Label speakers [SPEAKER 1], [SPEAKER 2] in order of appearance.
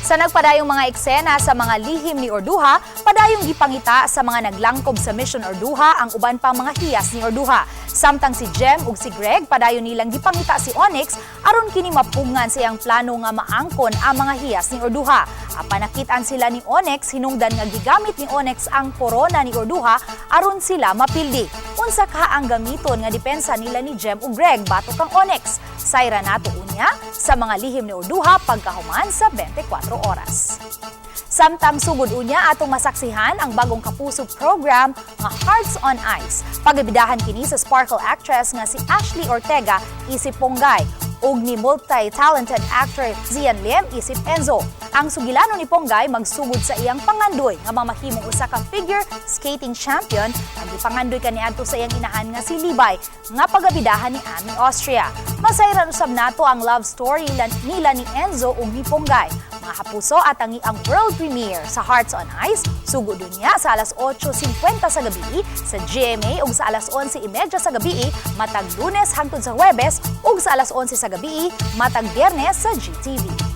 [SPEAKER 1] Sa nagpadayong mga eksena sa Mga Lihim ni Urduja, padayong gipangita sa mga naglangkob sa Mission Urduja ang uban pang mga hiyas ni Urduja. Samtang si Jem ug si Greg, padayon nilang gipangita si Onyx aron kini mapugngan sa iyang plano nga maangkon ang mga hiyas ni Urduja. Apan nakit-an sila ni Onyx hinungdan nga gigamit ni Onyx ang korona ni Urduja aron sila mapildi. Unsa kaha ang gamiton nga depensa nila ni Jem ug Greg batok kang Onyx? Sayra nato unya sa Mga Lihim ni Urduja pagkahuman sa 24 Oras. Samtang sugod unya, atong masaksihan ang bagong Kapuso program nga Hearts on Ice. Pagabidahan kini sa Sparkle actress nga si Ashley Ortega isip Ponggay ug ni multi-talented actor Xian Lim isip Enzo. Ang sugilano ni Ponggay magsugod sa iyang pangandoy nga mamahimong usa ka figure skating champion ang gipangandoy kaniadto sa iyang inahan nga si Libay nga pagabidahan ni Amy Austria. Masayran usab nato ang love story nila ni Enzo ug ni Ponggay. Mga Kapuso, atangi ang world premiere sa Hearts on Ice sugod unya sa alas 8:50 sa gabi sa GMA ug sa alas 11:30 sa gabi matag Lunes hangtod sa Huwebes ug sa alas 11 sa gabi matag Biyernes sa GTV.